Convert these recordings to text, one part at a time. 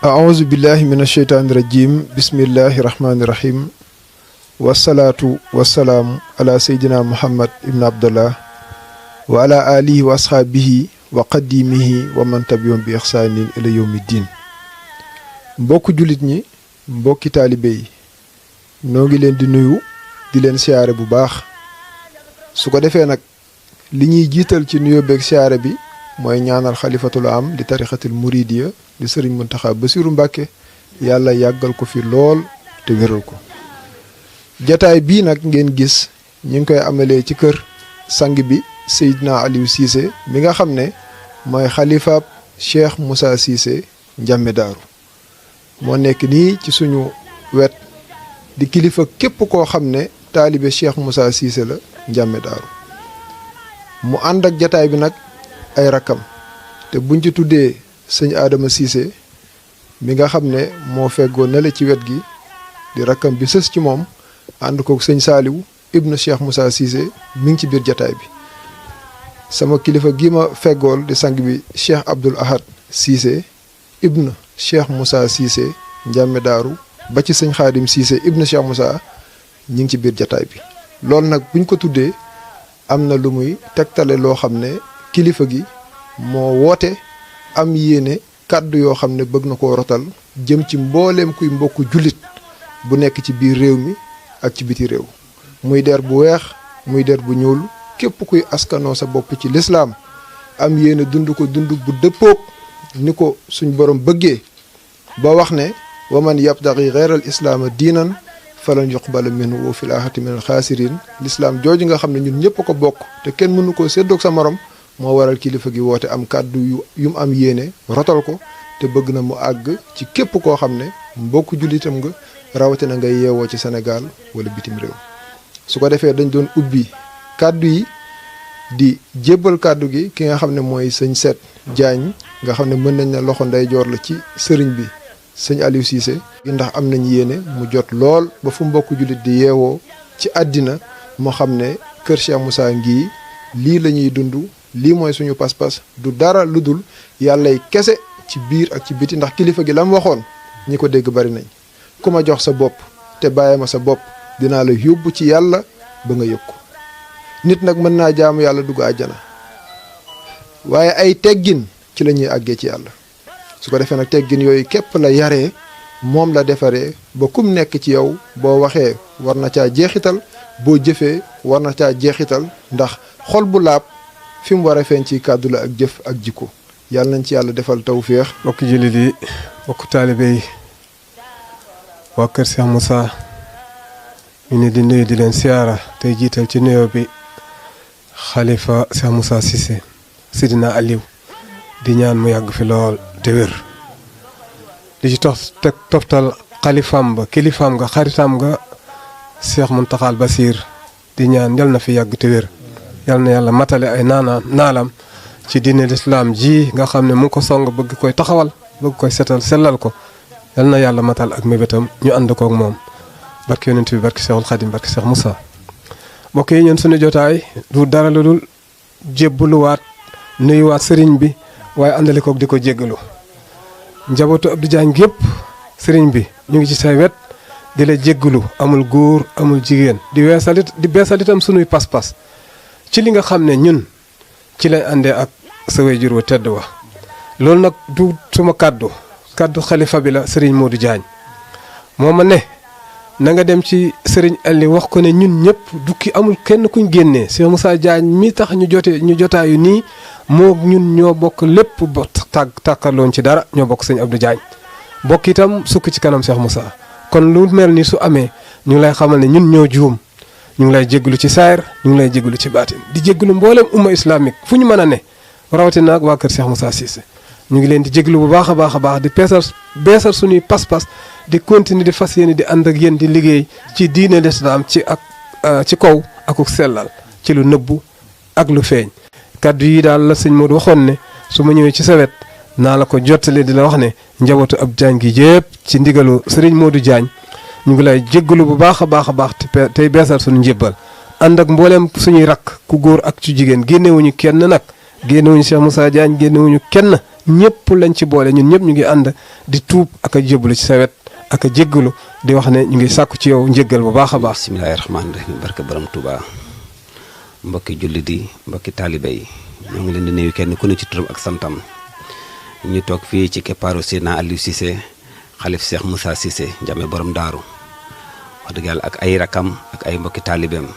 أعوذ بالله من الشيطان الرجيم بسم الله الرحمن الرحيم والصلاة والسلام على سيدنا محمد ابن عبد الله وعلى آله وأصحابه وقديمه ومن تبعهم بإحسان إلى يوم الدين. mbokk julit ñi mbokki taalibe yi noo ngi leen di nuyu di leen siyaare bu baax su ko defee nag li ñuy jiital ci nuyoo beeg siyaare bi mooy ñaanal xalifatul am di tarixatul muridiya di sëriñ Muntaxa Basiru Mbàkke yàlla yàggal ko fi lool te wéral ko. jataay bii nag ngeen gis ñu ngi koy amalee ci kër sang bi Seydina Aliou Cissé mi nga xam ne mooy xalifaab Cheikh Moussa Cissé Ndiamé Daaru moo nekk nii ci suñu wet di kilifa képp koo xam ne taalibe Cheikh Moussa Cissé la Ndiamé Daaru mu ànd ak jataay bi nag ay rakkam te buñ ci tuddee sëñ Adama Cissé mi nga xam ne moo feggoo nale ci wet gi di rakkam bi sës ci moom ànd kook sëñ Saaliw ibnu Cheikh Moussa Cissé mi ngi ci biir jataay bi sama kilifa gi ma feggool di sang bi Cheikh Abdoul Ahad Cissé ibnu Cheikh Moussa Cissé Ndiamé Daaru ba ci sëñ Xaadim Cissé ibnu Cheikh Moussa ñi ngi ci biir jataay bi loolu nag buñ ko tuddee am na lu muy tegtale loo xam ne kilifa gi moo woote am yéene kàddu yoo xam ne bëgg na koo rotal jëm ci mbooleem kuy mbokku jullit bu nekk ci biir réew mi ak ci biti réew muy der bu weex muy der bu ñuul képp kuy askanoo sa bopp ci lislaam am yéene dund ko dund bu dëppoog ni ko suñ borom bëggee ba wax ne wa man yabtaghi ghayral islaama diinan falan yuqbala minhu wa fil aaxirati minal xaasiriin lislaam jooju nga xam ne ñun ñëpp a ko bokk te kenn mënu koo séddoog sa morom moo waral kilifa gi woote am kàddu yu mu am yéene rotal ko te bëgg na mu àgg ci képp koo xam ne mbokku jullitam nga rawatina ngay yeewoo ci Sénégal wala bitim réew su ko defee dañ doon ubbi kàddu yi di jébbal kàddu gi ki nga xam ne mooy sëñ Seet Jaañ nga xam ne mën nañ ne loxo ndeyjoor la ci sëriñ bi sëñ Aliou Cissé ndax am nañ yéene mu jot lool ba fu mbokku jullit di yeewoo ci àddina moo xam ne kër Cheikh Moussa ngii lii la ñuy dund lii mooy suñu pas-pas du dara lu dul yàllay kese ci biir ak ci biti ndax kilifa gi la mu waxoon ñi ko dégg bari nañ ku ma jox sa bopp te bàyyi ma sa bopp dinaa la yóbbu ci yàlla ba nga yëg ko nit nag mën naa jaamu yàlla dugg àjjana waaye ay teggin ci la ñuy àggee ci yàlla su ko defee nag teggin yooyu képp la yaree moom la defaree ba kum nekk ci yow boo waxee war na caa jeexital boo jëfee war na caa jeexital ndax xol bu laab fi mu war a feeñ ci kàddu la ak jëf ak jikko yàlla nañ ci yàlla defal tawféex. mbokki jullit yi mbokk taalibe yi waa kër Cheikh Moussa ñu ne di nuyu di leen siyaara tey jiital ci nuyoo bi xalifa Cheikh Moussa Cissé Sidina Aliou di ñaan mu yàgg fi lool te wér di ci toftal xalifaam ba kilifaam nga xaritam nga Cheikh Muntaxa Basiir di ñaan yal na fi yàgg te wér yal na yàlla matale ay naalam ci diine lislaam ji nga xam ne mu ngi ko song bëgg koy taxawal bëgg koy setal sellal ko yal na yàlla matal ak mébétam ñu ànd koog moom barke yonent bi barke Cheikhul Xadim barke Cheikh Moussa. mbokk yi ñun suñu jotaay du dara lu dul jébbuluwaat nuyuwaat sëriñ bi waaye àndale koog di ko jéggalu njabootu Abdou Diagne gépp sëriñ bi ñu ngi ci say wet di la jéggalu amul góor amul jigéen di beesal itam sunuy pas-pas ci li nga xam ne ñun ci lañ àndee ak sa waajur wa tedd wa loolu nag du suma kàddu xalifa bi la sëriñ Modou Diagne moo ma ne na nga dem ci sëriñ Aliou wax ko ne ñun ñëpp dukki amul kenn kuñ génnee Cheikh Moussa Diagne mi tax ñu jotaayu nii moo ñun ñoo bokk lépp ba tàkkarloon ci dara ñoo bokk sëñ Abdou Diagne bokk itam sukk ci kanam Cheikh Moussa kon lu mel ni su amee ñu ngi lay xamal ne ñun ñoo juum ñu ngi lay jégalu ci saayir ñu ngi lay jégalu ci baatin di jégalu mboolem umma islamique fu ñu mën a ne rawatina ak waa kër Cheikh Moussa Cissé ñu ngi leen di jégalu bu baax a baax di beesal suñuy pas-pas di continuer di fas yéene di ànd ak yéen di liggéey ci diine lislaam ci kaw akuk sellal ci lu nëbbu ak lu feeñ kaddu yi daal la sëñ Modou waxoon ne su ma ñëwee ci sa wet naa la ko jottale di la wax ne njabootu Abdou Diagne gi yëpp ci ndigalu sëriñ Modou Diagne ñu ngi lay jéggalu bu baax a baax tey beesal suñu njébbal ànd ak mbooleem suñuy rakk ku góor ak ci jigéen génnewuñu kenn nag génnewuñu Cheikh Moussa Diagne génnewuñu kenn ñëpp lañ ci boole ñun ñëpp ñu ngi ànd di tuub ak a jébbalu ci sa wet ak a jéggalu di wax ne ñu ngi sàkku ci yow njéggal bu baax a baax. bismillaahi rahmaani rahiim barke borom Touba mbokki jullit yi mbokki taalibe yi ñoo ngi leen di nuyu kenn ku ne ci turam ak santam ñu toog fii ci keppaaru Seydina Aliou Cissé xalif Cheikh Moussa Cissé Ndiamé borom daaru wax dëgg yàlla ak ay rakam ak ay mbokki taalibeem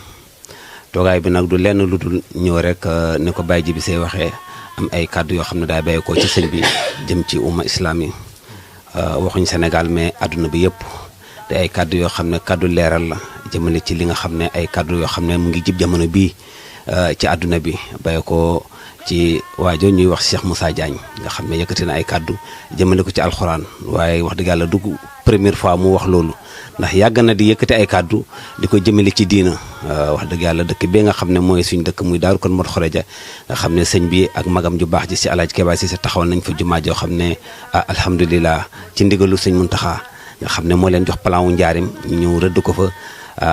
toogaay bi nag du lenn lu dul ñëw rek ni ko Baye Jibi Sey waxee am ay kàddu yoo xam ne daay bàyyi ko ci sëñ bi jëm ci umma islam yi waxuñ Sénégal mais àdduna bi yëpp te ay kàddu yoo xam ne kàddu leeral la jëmale ci li nga xam ne ay kàddu yoo xam ne mu ngi jib jamono bii ci àdduna bi bàyyi ko ci waajo ñuy wax Cheikh Moussa Diagne nga xam ne yëkkati na ay kàddu jëmale ko ci alxuraan waaye wax dëgg yàlla dugg première fois mu wax loolu ndax yàgg na di yëkkati ay kàddu di ko jëmale ci diina wax dëgg yàlla dëkk bi nga xam ne mooy suñ dëkk muy Daaru Kon Mot Xoreja nga xam ne sëñ bi ak magam ju baax ji si Alaaji Keba si taxawal nañ fa jumaa joo xam ne alhamdulilah ci ndigalu sëñ Muntaxa nga xam ne moo leen jox plan wu njaarim ñu ñëw rëdd ko fa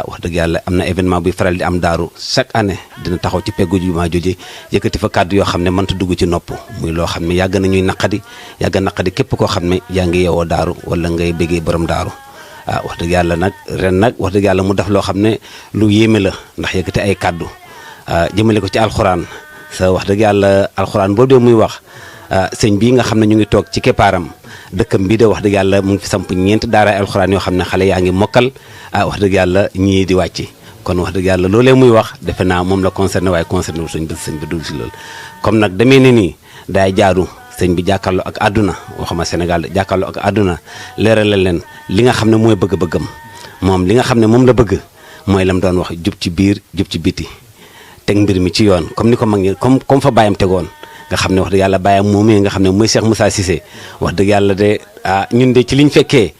wax dëgg yàlla am na événement buy faral di am daaru chaque année dina taxaw ci peggu jumaa jooju yëkkati fa kàddu yoo xam ne mënta dugg ci nopp muy loo xam ne yàgg na ñuy naqadi yàgg naqadi képp koo xam ne yaa ngi yeewoo daaru wala ngay bëggee borom daaru wax dëgg yàlla nag ren nag wax dëgg yàlla mu def loo xam ne lu yéeme la ndax yëkkati ay kàddu jëmale ko ci alxuraan sa wax dëgg yàlla alxuraan boobu de muy wax sëñ bii nga xam ne ñu ngi toog ci keppaaram dëkkam bii de wax dëgg yàlla mu ngi fi samp ñeenti daaraay alxuraan yoo xam ne xale yaa ngi mokkal wax dëgg yàlla ñii di wàcc kon wax dëgg yàlla loolee muy wax defe naa moom la concerné waaye concerné wu sëñ bi dul si loolu comme nag demee ne nii daay jaaru sëñ bi jàkkaarloo ak àdduna waxuma Sénégal jàkkaarloo ak àdduna leeralal leen li nga xam ne mooy bëgg-bëggam moom li nga xam ne moom la bëgg mooy lam doon wax jub ci biir jub ci biti teg mbir mi ci yoon comme ni ko mag ñi comme fa bàyyam tegoon nga xam ne wax dëgg yàlla bàyyam moomee nga xam ne mooy Cheikh Moussa Cissé wax dëgg yàlla de ñun de ci liñ fekkee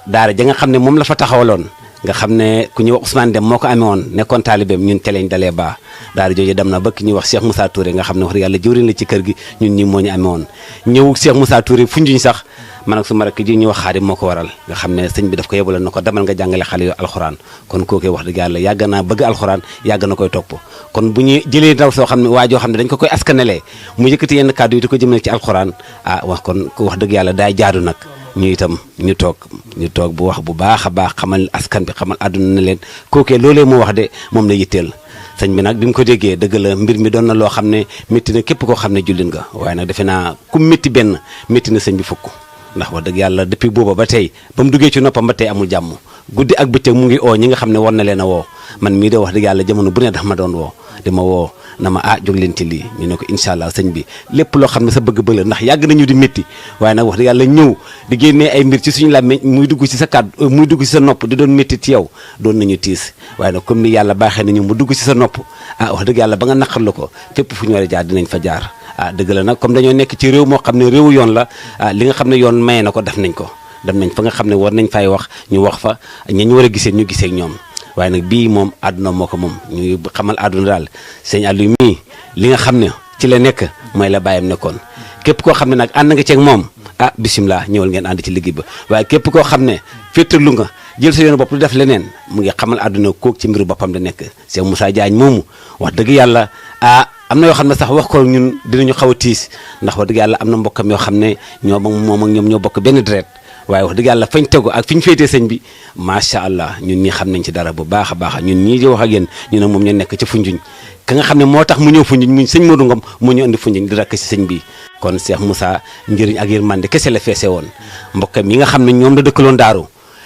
daara ja nga xam ne moom la fa taxawaloon nga xam ne ku ñuy wax Ousmane Dem moo ko amee woon nekkoon taalibeem ñun te lañ dalee baa daara jooju dem na ba ki ñuy wax Cheikh Moussa Touré nga xam ne wax dëgg yàlla jëwriñ la ci kër gi ñun ñi moo ñu amee woon ñëw Cheikh Moussa Touré Foundiougne sax man ak su ma rek ji ñuy wax Xaadim moo ko waral nga xam ne sëñ bi daf ko yebaloon na ko demal nga jàngale xale yoo alxuraan kon kookee wax dëgg yàlla yàgg naa bëgg alxuraan yàgg na koy topp kon bu ñu jëlee ndaw soo xam ne waa joo xam ne dañ ko koy askanelee mu yëkkati yenn kàddu yi di ko jëmale ci alxuraan wax kon wax dëgg yàlla daay jaadu nag ñu itam ñu toog bu wax bu baax a baax xamal askan bi xamal àdduna na leen kookee loolee mu wax de moom la yitteel sëñ bi nag bi mu ko déggee dëgg la mbir mi doon na loo xam ne métti na képp koo xam ne jullit nga waaye nag defe naa ku métti benn métti na sëñ bi fukk ndax wax dëgg yàlla depuis booba ba tey ba mu duggee ci noppam ba tey amul jàmm guddi ak bëccëg mu ngi oo ñi nga xam ne war na leen a woo man mii de wax dëgg yàlla jamono bu ne dafa ma doon woo di ma woo na ma jóg leen ci lii ñu ne ko incha allah sëñ bi lépp loo xam ne sa bëgg-bëgg la ndax yàgg nañu di métti waaye nag wax dëgg yàlla ñëw di génnee ay mbir ci suñu làmmiñ muy dugg ci sa kàddu muy dugg ci sa nopp di doon métti ci yow doon nañu tiis waaye nag comme ni yàlla baaxee nañu mu dugg ci sa nopp wax dëgg yàlla ba nga naqarlu ko fépp fu ñu war a jaar dinañ fa jaar dëgg la nag comme dañoo nekk ci réew moo xam ne réewu yoon la li nga xam ne yoon maye na ko def nañ ko dem nañ fa nga xam ne war nañ fay wax ñu wax fa ñu war a gisee ñu gisee ak ñoom waaye nag bii moom àdduna moo ko moom ñu xamal àdduna daal sëñ Aliou mii li nga xam ne ci la nekk mooy la bàyyam nekkoon képp koo xam ne nag ànd nga ceeg moom bisimilah ñëwal ngeen ànd ci liggéey ba waaye képp koo xam ne féetarlu nga jël sa yoonu bopp lu def leneen mu ngi xamal àdduna kook ci mbiru boppam la nekk Cheikh Moussa Diagne moomu wax dëgg yàlla am na yoo xam ne sax wax ko ñun dinañu xaw a tiis ndax wax dëgg yàlla am na mbokkam yoo xam ne moom ak ñoom ñoo bokk benn deret waaye wax dëgg yàlla fañ tegu ak fi ñu féetee sëñ bi macha allah ñun ñi xam nañ ci dara bu baax a baax ñun ñii di wax ak yéen ñu ne moom ñu nekk ci Foundiougne ka nga xam ne moo tax mu ñëw Foundiougne mu sëñ Modou Ngom moo ñu indi Foundiougne di rakk ci sëñ bi kon Cheikh Moussa njëriñ ak yërmande kese la feese woon mbokkam yi nga xam ne ñoom la dëkkaloon daaru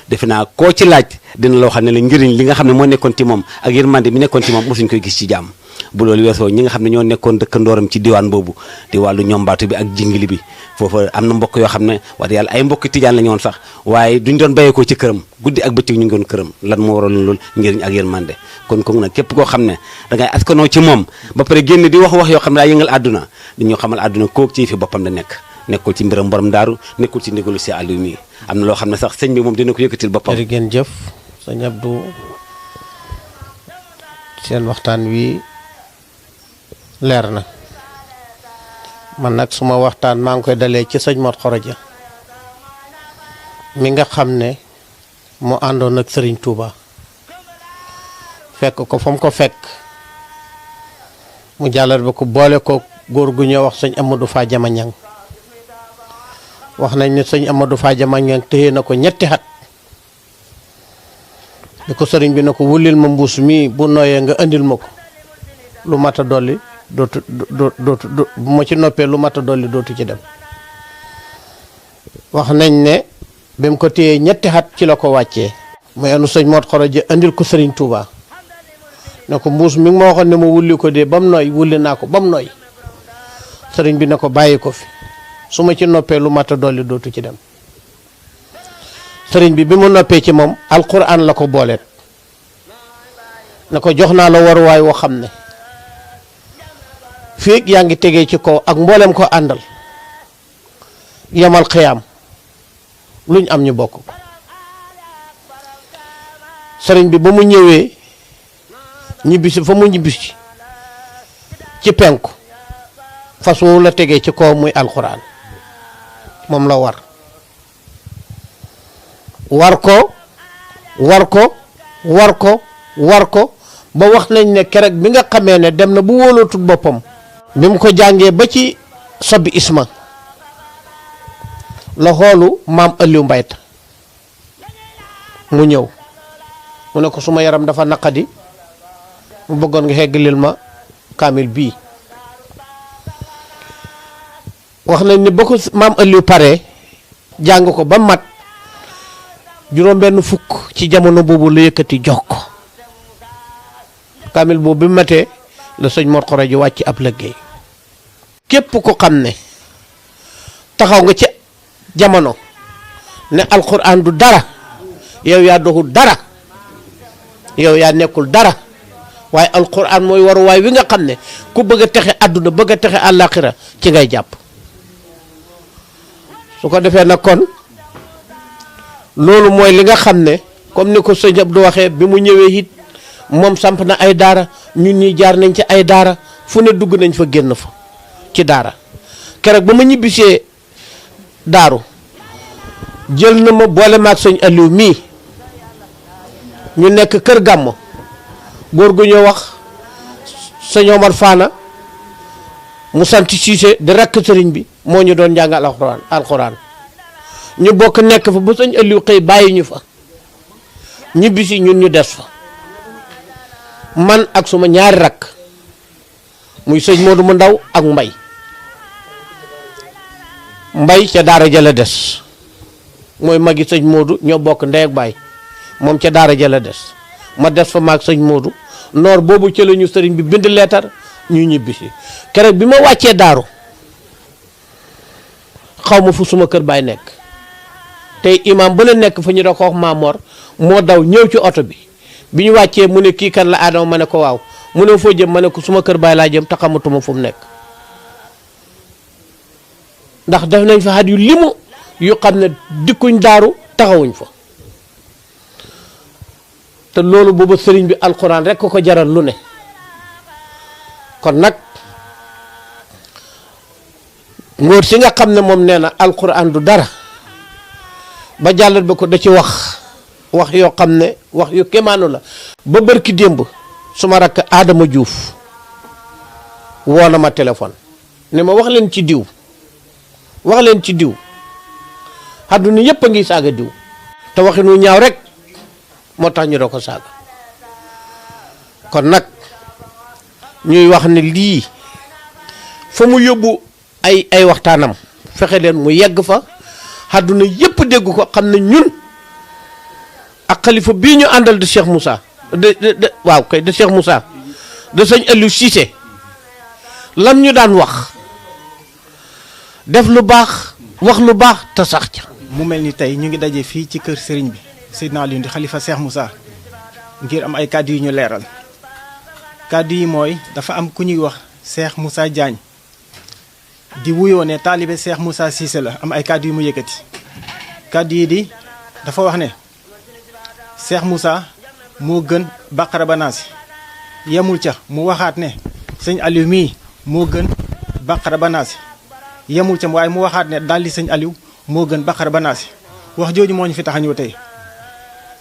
defe naa koo ci laaj dina la wax ne la njëriñ li nga xam ne moo nekkoon ci moom ak yërmande mi nekkoon ci moom mosuñ koy gis ci jàmm bu loolu weesoo ñi nga xam ne ñoo nekkoon dëkkandooram ci diwaan boobu di wàllu ñombaatu bi ak jingili bi foofu am na mbokk yoo xam ne wax dëgg yàlla ay mbokki tijaan la ñu woon sax waaye duñ doon bàyyeekoo ci këram guddi ak bëccëg ñu ngi doon këram lan moo waral loolu njëriñ ak yërmande kon kon nag képp koo xam ne da ngay askanoo ci moom ba pare génn di wax yoo xam ne daa yëngal àdduna dañoo xamal àdduna kooku ci fi boppam la nekk nekkul ci mbiram borom daaru nekkul ci ndigalu si Aliou mi am na loo xam ne sax sëñ bi moom dina ko yëkkatil boppam. jërë ngeen jëf sëñ Abdou seen waxtaan wi leer na man nag suma waxtaan maa ngi koy dalee ci sëñ Mot Xoreja mi nga xam ne mu àndoon ak Serigne Touba fekk ko fa mu ko fekk mu jàllar ba ko boole ko góor gu ñuy wax sëñ Amadou Fa Jama Ñang wax nañ ne sëñ Amadou Fadia Mandiang téye na ko ñetti at ni ko sëriñ bi na ko wullil ma mbuus mii bu nooyee nga andil ma ko lu mat a dolli dootu bu ma ci noppee lu mat a dolli dootu ci dem. wax nañ ne bi mu ko téyee ñetti at ci la ko wàccee mu enu sëñ Mor Xoroja andil ko sëriñ Touba ne ko mbuus mi ma waxoon ne ma wulli ko dee ba mu nooy wulli naa ko ba mu nooy sëriñ bi ne ko bàyyi ko fi su ma ci noppee lu mat a dolli dootu ci dem. sëriñ bi mu noppee ci moom alquran la ko booleet ne ko jox naa la waruwaay woo xam ne fii yaa ngi tegee ci kaw ak mboolem ko àndal yamal xiyaam luñ am ñu bokk ko. sëriñ bi ba mu ñëwee ñibbisi fa mu ñibbisi ci penku fas woowu la tegee ci kaw muy alquran moom la war ko ba wax nañ ne kerek bi nga xamee ne dem na bu wóolootul boppam bi mu ko jàngee ba ci sobi isma la xoolu maam Aliou Mbayta mu ñëw mu ne ko suma yaram dafa naqadi mu bëggoon nga xeggalil ma kaamil bii. wax nañ ni ba ko maam Aliou paree jàng ko ba mat juróom benn fukk ci jamono boobu la yëkkati jox ko kaamil boobu bi matee la sëñ Mor Xoroja wàcc ab liggéey. képp ko xam ne taxaw nga ci jamono ne alxuraan du dara yow yaa doxul dara yow yaa nekkul dara waaye alxuraan mooy waruwaay wi nga xam ne ku bëgg a texe àdduna bëgg a texe àllaaxira ci ngay jàpp. su ko defee nag kon loolu mooy li nga xam ne comme ni ko sëñ Abdou waxee bi mu ñëwee it moom samp na ay daara ñun ñi jaar nañ ci ay daara fu ne dugg nañ fa génn fa ci daara. keroog ba ma ñibbisee daaru jël na ma boole maag sëñ Aliou mii ñu nekk kër gàmmo góor gu ñoo wax sëñ Omar Fana mu sant Cissé di rakk sëriñ bi moo ñu doon jàngal alxuraan ñu bokk nekk fa ba sëñ Aliou xëy bàyyi ñu fa ñibbisi ñun ñu des fa man ak suma ñaari rakk muy sëñ Modou mu ndaw ak mbay ca daara ja la des mooy magi sëñ Modou ñoo bokk ndey ak baay moom ca daara ja la des ma des fa maag sëñ Modou noor boobu ca la ñu sëriñ bi bind leetar ñu ñibbisi keroog bi ma wàccee daaru xaw ma fu suma kër baay nekk tey imam ba la nekk fa ñu da ko wax Mamor moo daw ñëw ci oto bi bi ñu wàccee mu ne kii kan la Adama ma ne ko waaw mu ne foo jëm ma ne ko suma kër baay laa jëm te xamatuma fu mu nekk ndax def nañ fa xat yu limu yu xam ne dikkuñ daaru taxawuñ fa te loolu booba sëriñ bi alxuraan rek ko jaral lu ne. kon nag ngóor si nga xam ne moom nee na alxuraan du dara ba jàllat ba ko da ci wax yoo xam ne wax yu kéemaanu la ba bërki démb suma rakk Adama Diouf woo na ma téléphone ne ma wax leen ci diw àdduna yépp a ngi saaga diw te waxinu ñaaw rek moo tax ñu doo ko saaga. kon nag ñuy wax ne lii fa mu yóbbu ay waxtaanam fexe leen mu yegg fa àdduna yépp dégg ko xam ne ñun ak xalifa bii ñu àndal de Cheikh Moussa de Cheikh Moussa de sëñ Aliou Cissé lam ñu daan wax def lu baax wax lu baax te sax ca. mu mel ni tey ñu ngi daje fii ci kër sëriñ bi Seydina Aliou di xalifa Cheikh Moussa ngir am ay kàddu yu ñu leeral kàddu yi mooy dafa am ku ñuy wax Cheikh Moussa Diagne di wuyoo ne taalibe Cheikh Moussa Cissé la am ay kàddu yu mu yëkkati kàddu yi di dafa wax ne Cheikh Moussa moo gën Baqara ba Naasi yemul ca mu waxaat ne sëñ Aliou mii moo gën Baqara ba Naasi yemul ca waaye mu waxaat ne daldi sëñ Aliou moo gën Baqara ba Naasi wax jooju moo ñu fi tax a ñëw tey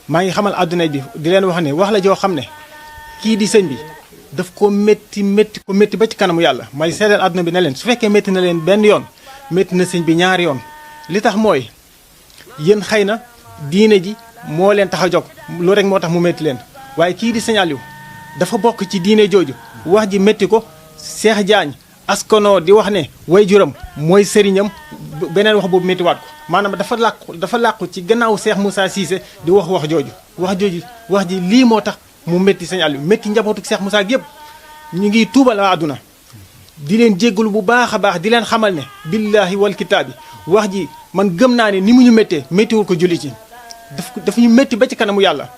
maa ngi xamal àdduna bi di leen wax ne wax la joo xam ne kii di sëñ bi daf ko métti ba ci kanamu yàlla may seedeel àdduna bi ne leen su fekkee métti na leen benn yoon métti na sëñ bi ñaari yoon li tax mooy yéen xëy na diine ji moo leen tax a jóg loolu rek moo tax mu métti leen waaye kii di Sëñ Aliou dafa bokk ci diine jooju wax ji métti ko Cheikh Diagne askanoo di wax ne waajuram mooy sëriñam beneen wax boobu méttiwaat ko maanaam dafa làqu ci gannaaw Cheikh Moussa Cissé di wax jooju wax ji lii moo tax mu métti Sëñ Aliou métti njabootu Cheikh Moussa gi yëpp ñu ngi tuubal waa àdduna di leen jéggalu bu baax a baax di leen xamal ne billaahi wal kitaabi wax ji man gëm naa ne ni mu ñu méttee méttiwul ko julli ci dafa ñu métti ba ci kanamu yàlla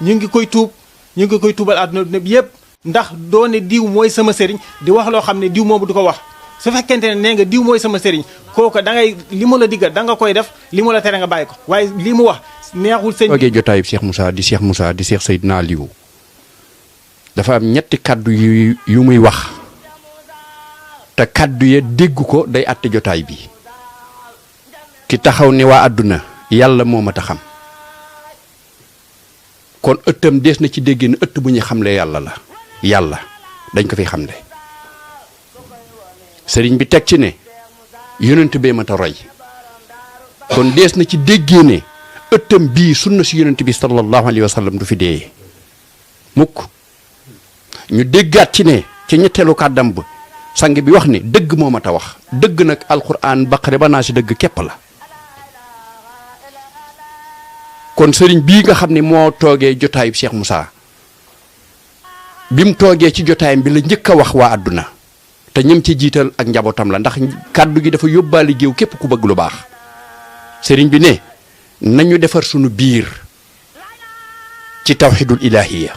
ñu ngi koy tuubal àdduna bi yëpp ndax doone diw mooy sama sëriñ di wax loo xam ne diw moomu du ko wax su fekkente ne nee nga diw mooy sama sëriñ kooku da ngay li mu la diggal da nga koy def li mu la tere nga bàyyi ko waaye li mu wax neexul sëñ toogee jotaayub Cheikh Moussa di Cheikh Seydina Aliou dafa am ñetti kaddu yu muy wax te kaddu ya dégg ko day àtte jotaay bi ki taxaw ne waa àdduna yàlla moo mat a xam kon ëttam dees na ci dégg ne ëtt bu ñu xamle yàlla dañ ko fi xamle sëriñ bi teg ci ne yonent bee mat a roy kon dees na ci déggee ne ëttam bii sunna si yonent bi sallallahu alayhi wa sallam du fi dee mukk ñu déggaat ci ne ci ñetteelu kàddam ba sang bi wax ne dëgg moo mat a wax dëgg nag alquran baqare ba naa si dëgg képp la kon sëriñ bii nga xam ne moo toogee jotaayub Cheikh Moussa bi mu toogee ci jotaayam bi la njëkk a wax waa àdduna te ñëm ci jiital ak njabootam la ndax kàddu gi dafa yóbbaale géew képp ku bëgg lu baax sëriñ bi ne nañu defar sunu biir ci tawxidul ilahiya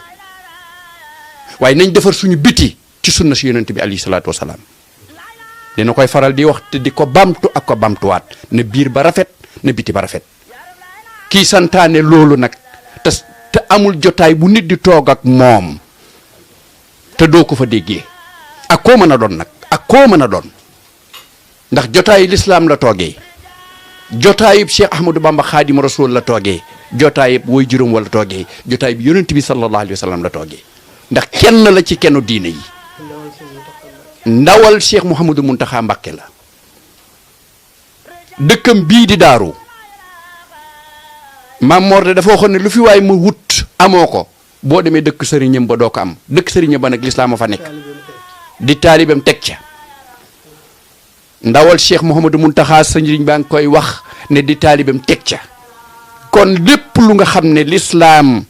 waaye nañ defar suñu biti ci sunna si yonent bi alayhi salaatu wasalaam dina koy faral di wax te di ko bamtu ak ko bamtuwaat ne biir ba rafet ne biti ba rafet kii santaane loolu nag te amul jotaay bu nit di toog ak moom te doo ko fa déggee ak koo mën a doon nag ak koo mën a doon ndax jotaayu lislaam la toogee jotaayub Cheikh Ahmadou Bamba Xaadimu Rasuul la toogee jotaayub woy juróom wala toogee jotaayub yonent bi sallallahu alayhi wa sallam la toogee ndax kenn la ci kennu diine yi ndawal Cheikh Mouhamadou Mountakha Mbacké la dëkkam bii di daaru Maam Mor de dafa waxoon ne lu fi waay ma wut amoo ko boo demee dëkk sëriñam ba doo ko am dëkk sëriñam ba nag lislaam a fa nekk di taalibam teg ca ndawal Cheikh Mouhamadou Mountakha sëriñ baa ngi koy wax ne di taalibam teg ca kon lépp lu nga xam ne lislaam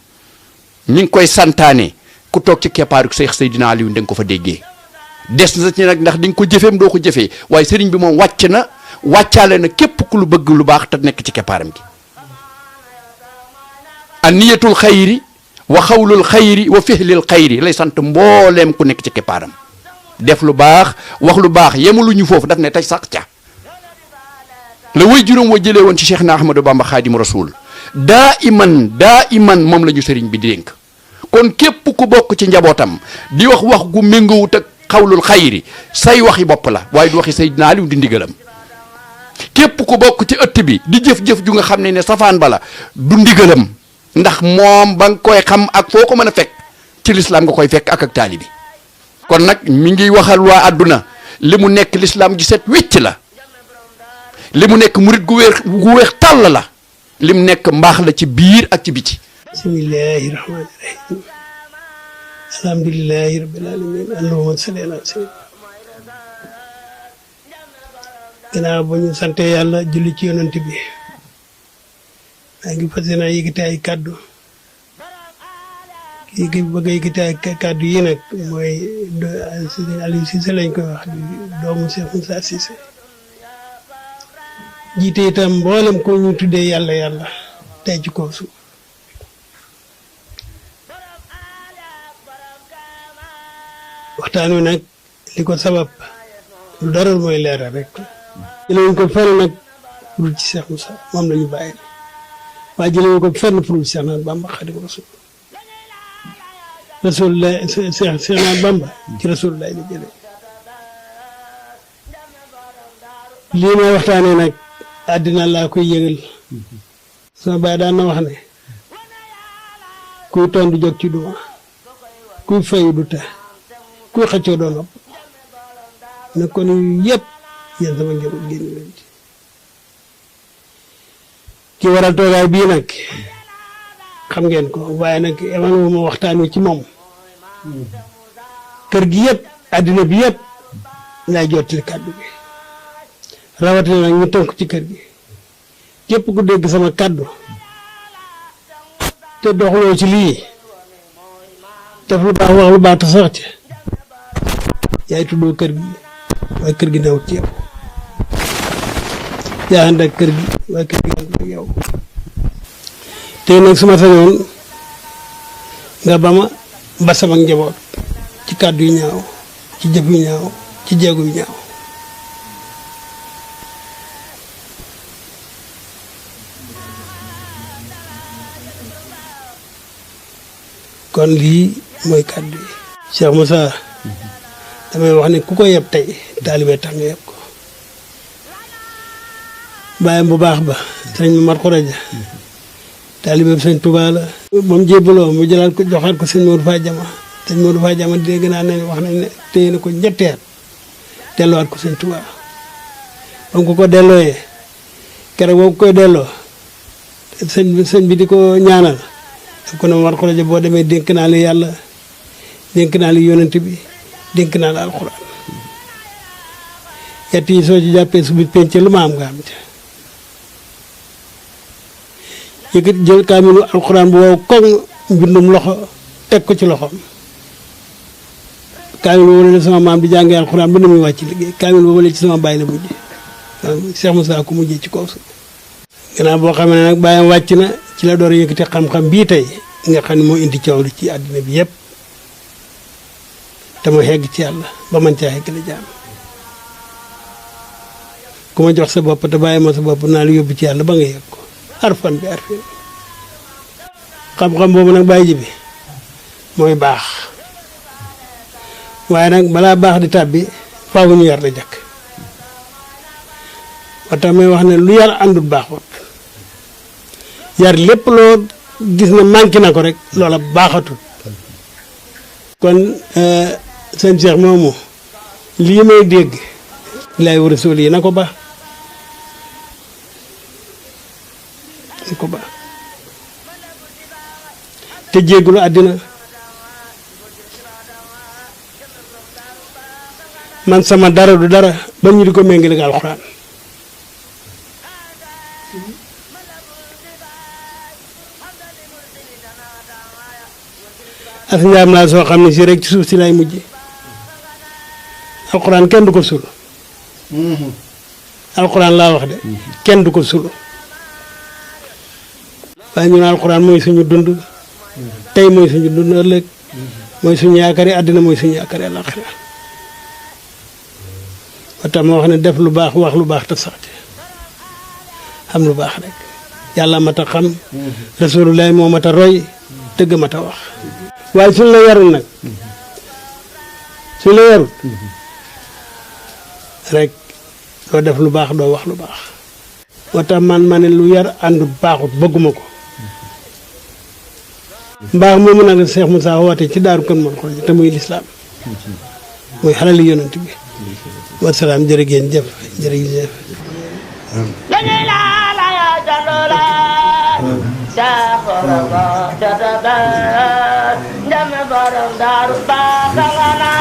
mi ngi koy santaane ku toog ci keppaaru Cheikh Seydina Aliou da nga ko fa déggee des na ci nag ndax di nga ko jëfeem doo ko jëfee waaye sëriñ bi moom wàccaale na képp ku lu bëgg lu baax te nekk ci keppaaram gi aniyatul xayri wa xawlul xayri wa fihlil xayri lay sant mbooleem ku nekk ci keppaaram def lu baax wax lu baax yemaluñu foofu daf ne tey sax ca la way juróom wa jëlee woon ci Cheikh na Ahmadou Bamba Xaadimu Rasuul daa iman moom la ñu sëriñ bi di dénk kon képp ku bokk ci njabootam di wax gu méngawut ak xawlul xayri say waxi bopp la waaye du waxi Seydina Aliou di ndigalam képp ku bokk ci ëtt bi di jëf-jëf ju nga xam ne safaan bala du ndigalam ndax moom ba nga koy xam ak foo ko mën a fekk ci lislaam nga koy fekk ak taalibi kon nag mi ngi waxal waa àdduna li mu nekk lislaam ji set wicc la li mu nekk murit gu weex tàll la li mu nekk mbaax la ci biir ak ci biti bismillahi rahmaani rahim alhamdulillahi rabbil alamin allahumma salli ala sayyidina gannaaw ba ñu sante yàlla julli ci yonent bi maa ngi fas yéene yëkkati ay kàddu kii bëgg a yëkkati ay kàddu yi nag mooy Sëriñ Aliou Cissé lañ koy wax doomu Cheikh Moussa Cissé jiite itam mboolem ko ñu tuddee yàlla tey ci kaw suuf waxtaan wi nag li ko sabab lu dara mooy leeral rek jëlewuñ ko fenn nag pour ci Cheikh Moussa moom la ñu bàyyi waaye jëlewuñ ko fenn pour ci Cheikh na Bamba Xaadimu Rasuul Cheikh na Bamba ci Rasulullah la jëlee lii may waxtaanee nag àddina laa koy yëgal sama baay daan na wax ne kuy toon du jóg ci duma kuy fayu du te kuy xëccoo doo nopp ne kon yëpp yéen sama njaboot génn leen ci ki waral toogaay bii nag xam ngeen ko waaye nag emal ma waxtaan wi ci moom kër gi yëpp àddina bi yëpp lay jottali kàddu gi rawatina nag ñu tënk ci kër gi képp ku dégg sama kàddu te doxloo ci lii def lu baax wax lu baax te sax ci yaay tuddoo kër gi waaye kër gi newut ci yow yaa ànd ak kër gi waaye kër gi ànd ak yow te nag su ma sañoon nga ba sama njaboot ci kàddu yu ñaaw ci jëf yu ñaaw ci jéego yu ñaaw kon lii mooy kàddu yi Cheikh Moussa damay wax ne ku ko yeb tey taalibe tax nga yeb ko bàyyam bu baax ba sëñ Mamar Khourédia taalibe sëñ Touba la moom jébbaloo mu jëlaat ko joxaat ko sëñ Modou Fadiama sëñ Modou Fadiama dégg naa ne wax nañ ne téye na ko ñetteet delluwaat ko sëñ Touba ba mu ko dellooyee keroog boo koy delloo sëñ bi di ko ñaanal daf ko ne Mamar Khourédia boo demee dénk naa la yàlla dénk naa la yonent bi dénk naa la alxuraan yett yi soo ci jàppee su bi penc lu ma am nga am ca yëkkat jël kaamilu alxuraan bu wow koŋ mbindum loxo teg ko ci loxoom kaamil boobu la sama maam di jàngee alxuraan ba na muy wàcc liggéey kaamil boobu la ci sama bàyyi la mujje Cheikh Moussa ko mujjee ci kaw suuf gannaaw boo xam ne nag bàyyam wàcc na ci la door yëkkati xam-xam bii tey nga xam ne moo indi coow li ci àddina bi yëpp te ma xegg ci yàlla ba man caa xegg la jaam ku ma jox sa bopp te bàyyi ma sa bopp naa la yóbbu ci yàlla ba nga yegg ko arfan bi arfin xam-xam boobu nag bàyyi ji bi mooy baax waaye nag balaa baax di tàbbi faaw ñu yar la jëkk ba tax may wax ne lu yar àndut baaxut yar lépp loo gis na manqué na ko rek loola baaxatul kon seen Cheikh moomu lii may dégg lay war a sóol yi na ko baax na ko baax te jéggulu àddina man sama dara du dara ba ñu di ko méngale ak alxuraan as njaam laa soo xam ne si rek ci suuf si lay mujj alxuraan kenn du ko sul alxuraan laa wax de kenn du ko sul waaye ñu ne alxuraan mooy suñu dund tey mooy suñu dund ëllëg mooy suñu yaakaari àddina mooy suñu yaakaari àllaaxira ba tax ma wax ne def lu baax wax lu baax te sax ci xam lu baax rek yàlla mat a xam rasulullah moo mat a roy dëgg mat a wax waaye suñ la yarul nag suñ la yarul rek doo def lu baax doo wax lu baax moo tax man ma ne lu yar ànd baaxut bëgguma ko mbaax moomu nag Cheikh Moussa woote ci daaru Kër Mor Khourédia te muy lislaam muy xalali yonent bi wasalaam jërë ngeen jëf jërë ngeen jëf lañuy laa la ya jalola saxoro ko jadabat ndame borom daaru baax nga